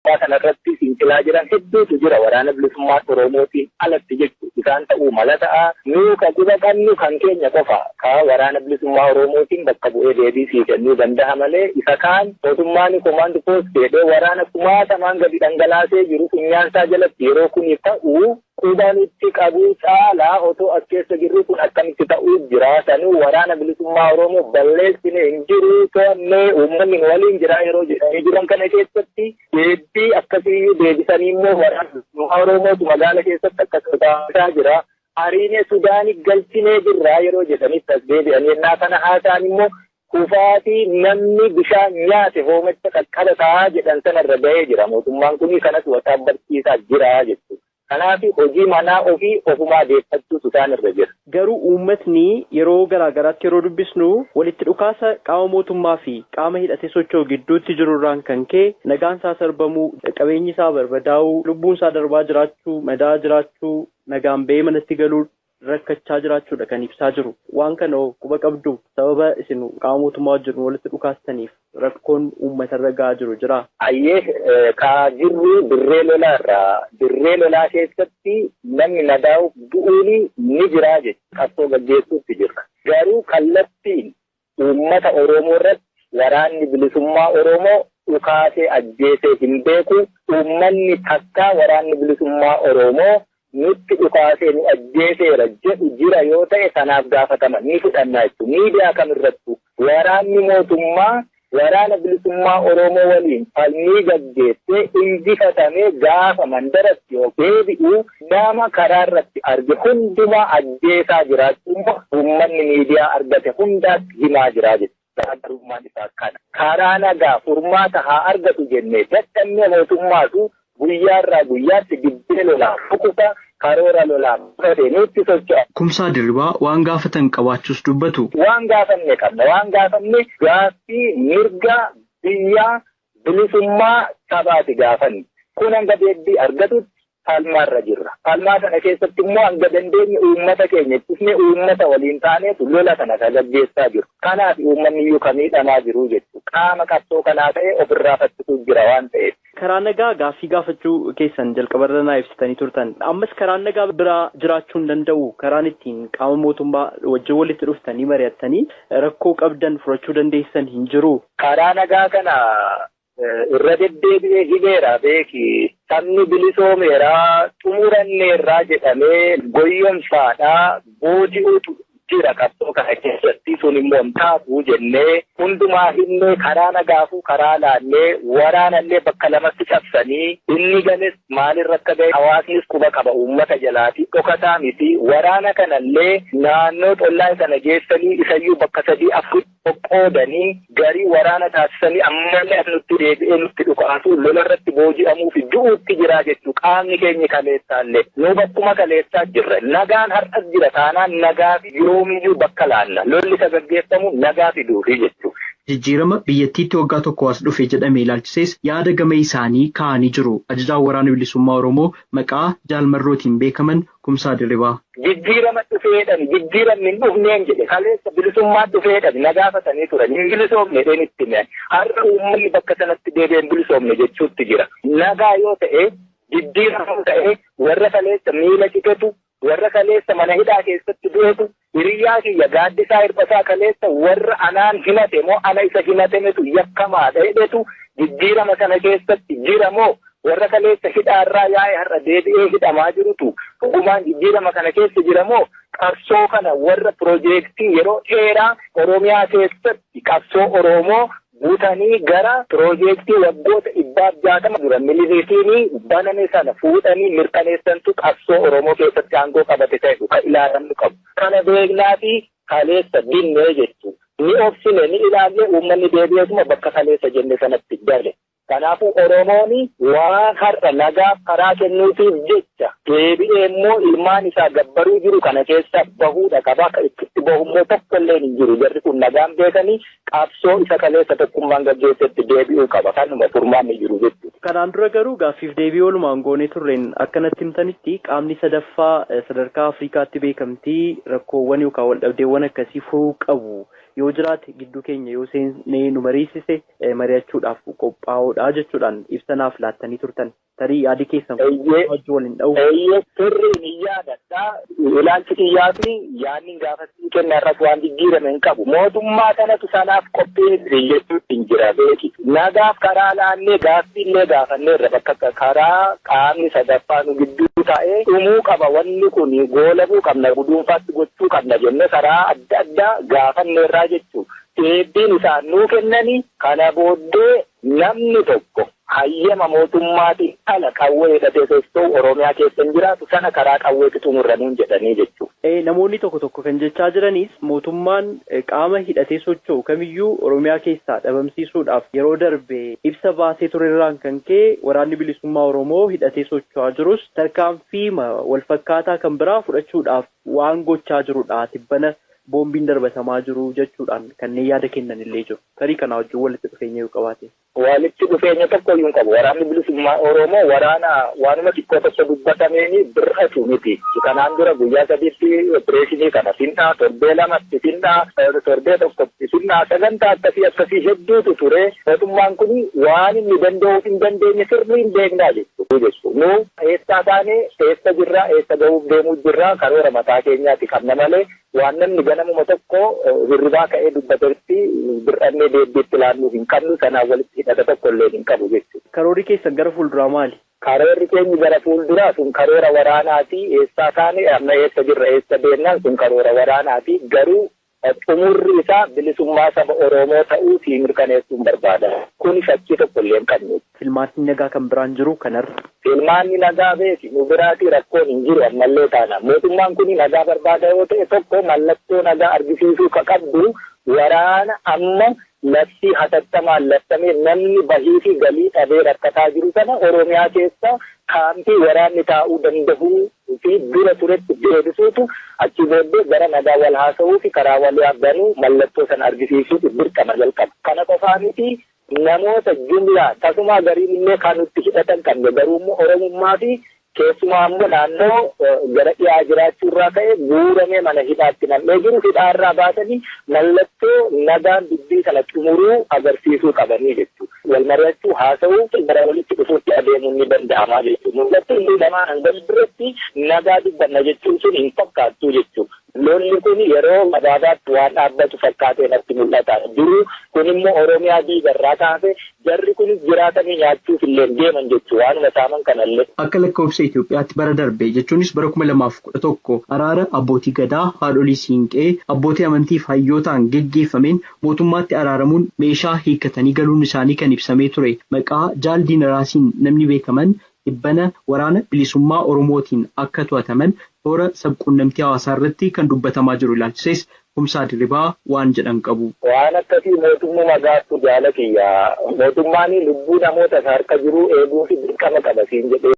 Mootummaa kanarratti fincilaa jiran hedduutu jira waraana bilisummaa Oromootiin alatti jechuudha. Isaan ta'uu mala ta'a. Nuu ka quba qabnu kan keenya qofa. Ka waraana bilisummaa Oromootiin bakka bu'ee deebii sii kennuu danda'a malee isa kaan mootummaan command post jedhee waraana kumaatamaan gadi dhangalaasee jiru funyaansaa jalatti yeroo kuni ta'u quba nutti qabuu caalaa otoo as keessa jirru kun akkamitti ta'uu jira. Sanuu waraana bilisummaa Oromoo balleessine hin jiru to'annee uummanni nu waliin jira yeroo jedhanii jiran kana keessatti deebii akkasiiyyuu deebisanii immoo waraana bilisummaa Oromootu magaala keessatti akkas taasisaa jira. Hariinee Sudaanii galchinee jirra yeroo jedhanitti as deebi'anii yennaa kana haasa'an immoo kufaatii namni bishaan nyaate hoomacha qaqqabataa jedhan sanarra ga'ee jira. Mootummaan kun kanas wataabbarsiisaa jira jechuudha. Kanaaf hojii manaa ofii ofumaa deeffachuutu isaan irra jira. Garuu uummatni yeroo garaa garaatti yeroo dubbisnu walitti dhukaasa qaama mootummaa fi qaama hidhatee socho'u gidduutti jirurraan kan ka'e nagaan isaa sarbamuu, qabeenyi isaa barbadaa'uu, lubbuun isaa darbaa jiraachuu, madaa jiraachuu, nagaan ba'ee manatti galuu rakkachaa jiraachuudha kan ibsaa jiru. Waan kana quba qabdu sababa isin qaama mootummaa wajjin walitti dhukaastaniif rakkoon uummatarra gahaa jiru jira. Ayyee kaa jirru dirree lolaarraa dirree lolaa keessatti namni nagaa'uuf du'uun ni jira jechuudha. Qabsoo gaggeessuutti jirra. Garuu kallattiin uummata Oromoo irratti waraanni bilisummaa Oromoo dhukaasee ajjeesee hin beeku. Uummanni takkaa waraanni bilisummaa Oromoo nutti dhukaasee nu ajjeeseera jedhu jira yoo ta'e sanaaf gaafatama ni fudhanna jechuudha. Miidiyaa kamirrattu waraanni mootummaa waraana bilisummaa Oromoo waliin falmii gaggeessee injifatamee gaafa mandaratti yoo deebi'u nama karaa irratti arge hundumaa ajjeesaa jiraachuu uummanni miidiyaa argate hundaatti himaa jira jechuudha. Garaagarummaan isaa kana. Karaa nagaa furmaata haa argatu jennee dadhabnee mootummaatu guyyaarraa guyyaatti dibbee lolaa rukuta karoora lolaa fudhatee nutti socho'a. Kumsaa Dirribaa waan gaafatan qabaachuus dubbatu. Waan gaafanne qabna. Waan gaafanne gaaffii mirga biyyaa bilisummaa sabaati gaafanne. Kun hanga deebii argatutti falmaarra jirra. Falmaa kana keessatti immoo hanga dandeenye uummata keenya ittisnee uummata waliin taaneetu lola kana kan gaggeessaa jiru. Kanaaf uummanni iyyuu kan miidhamaa jiru jechuudha. Qaama qabsoo kanaa ta'e ofirraa faccisuu jira waan ta'eef. Karaa nagaa gaaffii gaafachuu keessan jalqabarra naa ibsitanii turtan. Ammas karaan nagaa biraa jiraachuu hin danda'u. Karaan ittiin qaama mootummaa wajjin walitti dhuftanii mari'attanii rakkoo qabdan furachuu dandeessan hin jiru. Karaa nagaa kana irra deddeebi'ee himeera beeki. Sabni bilisoomeera xumuranneerraa jedhamee goyyomsaadhaa booji'uutu jira qabsoo kana keessatti sun immoo hin taatu jennee hundumaa himnee karaa nagaafuu karaa laannee waraanallee bakka lamatti cabsanii inni gales maalirra akka ga'e hawaasnis quba qaba uummata jalaati dhokataa miti waraana kanallee naannoo xollaa sana geessanii isayyuu bakka 3 4 qoqqoodanii garii waraana taasisanii ammallee as nutti deebi'ee nutti dhukaasu lola irratti booji'amuu fi du'uutti jira jechuu qaamni keenya kaleessaallee nu bakkuma kaleessaa jirra nagaan har'as jira taanaan nagaa fi yoomiyyuu bakka laanna lolli isa gaggeeffamu nagaa fiduufi jechuudha. Jijjiirama biyyattiitti waggaa tokko as dhufe jedhamee ilaalchisees yaada gama isaanii kaa'anii jiru. Ajajaan waraana bilisummaa Oromoo maqaa Jaalmarrootiin beekaman Kumsaa Dirribaa. Jijjiirama dhufeedhaan jijjiiramni hin dhufneen jedhe kaleessa bilisummaa dhufeedhaan na gaafatanii turan hin bilisoomne jedheen itti mi'an har'a uummanni bakka sanatti deebi'ee hin bilisoomne jechuutti jira. Nagaa yoo ta'e jijjiirama ta'e warra kaleessa miila citetu warra kaleessa mana hidhaa keessatti du'etu hiriyyaa kiyya gaaddisaa hirbasaa kaleessa warra anaan himate moo ana isa himatemetu yakkamaadha jedhetu jijjiirama kana keessatti jira moo warra kaleessa hidhaarraa yaa'e har'a deebi'ee hidhamaa jirutu dhugumaan jijjiirama kana keessa jira moo qabsoo kana warra piroojeektii yeroo dheeraa Oromiyaa keessatti qabsoo Oromoo guutanii gara piroojeektii waggoota 160 dura miliziitiin baname sana fuudhanii mirkaneessantu qabsoo Oromoo keessatti aangoo qabate ta'e kan ilaalamnu qabu. Kana beeknaa fi kaleessa dinnee jechuudha. Ni obsine ni ilaalle uummanni deebi'eetuma bakka kaleessa jenne sanatti gale. Kanaafuu Oromoon waan har'a nagaaf karaa kennuutiif jecha deebi'ee immoo ilmaan isaa gabbaruu jiru kana keessa bahuudha qaba. Akka itti bahummoo tokko illee hin jiru. Jarri kun nagaan beekanii qabsoo isa kaleessa tokkummaan gaggeessetti deebi'uu qaba. Kanuma furmaanni jiru jechuudha. Kanaan dura garuu gaaffiif deebii oolumaan goonee turreen akkanatti himtanitti qaamni sadaffaa sadarkaa Afrikaatti beekamtii rakkoowwan yookaan waldhabdeewwan akkasii furuu qabu. Yoo jiraate gidduu keenya yoo seenee nu mariisise mari'achuudhaaf qophaa'oodha jechuudhaan ibsanaaf laattanii turtan. Tarii yaadi keessan wajjin waliin dha'u. Eeyyee sirriin hin yaadadha. Ilaalchi kiyyaa fi yaadni gaafasii kenna irratti waan jijjiirame hin qabu. Mootummaa kanatu sanaaf qophii jechuutti hin jira beeki. Nagaaf karaa laannee gaaffiillee gaafanneerra bakka karaa qaamni sadaffaa nu gidduu taa'ee dhumuu qaba wanni kun goolabuu qabna guduunfaatti gochuu qabna jennee karaa adda addaa gaafanneerraa jechuudha. Deebiin isaan nuu kennanii kana booddee namni tokko hayyama mootummaatiin ala qawwee hidhatee socho'u Oromiyaa keessa hin jiraatu sana karaa qawweetti xumurranuun jedhanii jechuudha. Namoonni tokko tokko kan jechaa jiranis mootummaan qaama hidhatee socho'u kamiyyuu Oromiyaa keessaa dhabamsiisuudhaaf yeroo darbe ibsa baasee turerraan kan ka'e waraanni bilisummaa Oromoo hidhatee socho'aa jirus tarkaanfii walfakkaataa kan biraa fudhachuudhaaf waan gochaa jirudha tibbana boombiin darbatamaa jiru jechuudhaan kanneen yaada kennan illee jiru. Tarii kanaa wajjin walitti dhufeenya yoo qabaate. Walitti dhufeenya tokko iyyuu hin qabu. Waraanni bilisummaa Oromoo waraana waanuma xiqqoo tokko dubbatameen bir'atu miti. Kanaan dura guyyaa sadiitti opereeshinii kana finnaa, torbee lamatti finnaa, torbee tokkotti finnaa sagantaa akkasii akkasii hedduutu ture. Mootummaan kun waan inni danda'uuf hin dandeenye sirrii hin beeknaa jechuudha. Nu eessaa taane eessa jirraa eessa gahuuf deemuu jirraa karoora mataa keenyaati qabna malee waan namni ganamuma tokko hirribaa ka'ee dubbatetti bir'annee deebiitti laannuu hin qabnu sanaan walitti hidhata tokko illee hin qabu jechuudha. Karoorri keessan gara fuulduraa maali? Karoorri keenya gara fuulduraa sun karoora waraanaati. Eessaa taane amma eessa jirra eessa deemnaan sun karoora waraanaati. Garuu xumurri isaa bilisummaa saba Oromoo ta'uu fi mirkaneessuun barbaada. Kun shakkii tokko illee hin qabnu. Filmaanni nagaa kan biraan jiru kanarra. Filmaanni nagaa beeki nu biraati rakkoon hin jiru ammallee taana. Mootummaan kun nagaa barbaada yoo ta'e tokko mallattoo nagaa argisiisuu ka qabdu waraana amma labsii hatattamaan labsamee namni bahii fi galii dhabee rakkataa jiru sana Oromiyaa keessa kaampii waraanni taa'uu danda'uu fi dura turetti deebisuutu achi booddee gara nagaa wal haasa'uu fi karaa wal yaabbanuu mallattoo sana argisiisuutu dirqama jalqaba. Kana qofaa miti namoota jumlaa tasumaa gariin illee kan nutti hidhatan qabne garuu immoo Oromummaa fi keessumaa immoo naannoo gara dhiyaa jiraachuu irraa ka'e guuramee mana hidhaatti nam'ee jiru hidhaarraa baasanii mallattoo nagaan dubbii kana xumuruu agarsiisuu qabanii jechuudha. Wal mari'achuu haasa'uu gara walitti dhufuutti adeemuun ni danda'amaa jechuudha. Mallattoo inni lamaan hanga duratti nagaa dubbanna jechuun sun hin fakkaattu jechuudha. Lolli kun yeroo gabaabaatti waan dhaabbatu fakkaatee natti mul'ata. Duruu kun immoo Oromiyaa diigarraa kaase jarri kunis jiraatanii nyaachuuf illee deeman jechuudha. Waanuma saaman kanallee. Akka lakkoofsa Itoophiyaatti bara darbe jechuunis bara 2011 araara abbootii gadaa, haadholii siinqee, abbootii amantii fi hayyootaan geggeeffameen mootummaatti araaramuun meeshaa hiikkatanii galuun isaanii kan ibsamee ture. Maqaa Jaal Diinaraasiin namni beekaman dhibbana waraana bilisummaa Oromootiin akka to'ataman toora sabquunnamtii hawaasaa irratti kan dubbatamaa jiru ilaalchises Kumsaa Dirribaa waan jedhan qabu. Waan akkasii mootummaa gaaftu jaalatiyya. Mootummaan lubbuu namoota harka jiru eeguu fi dirqama qaba siin jedhee.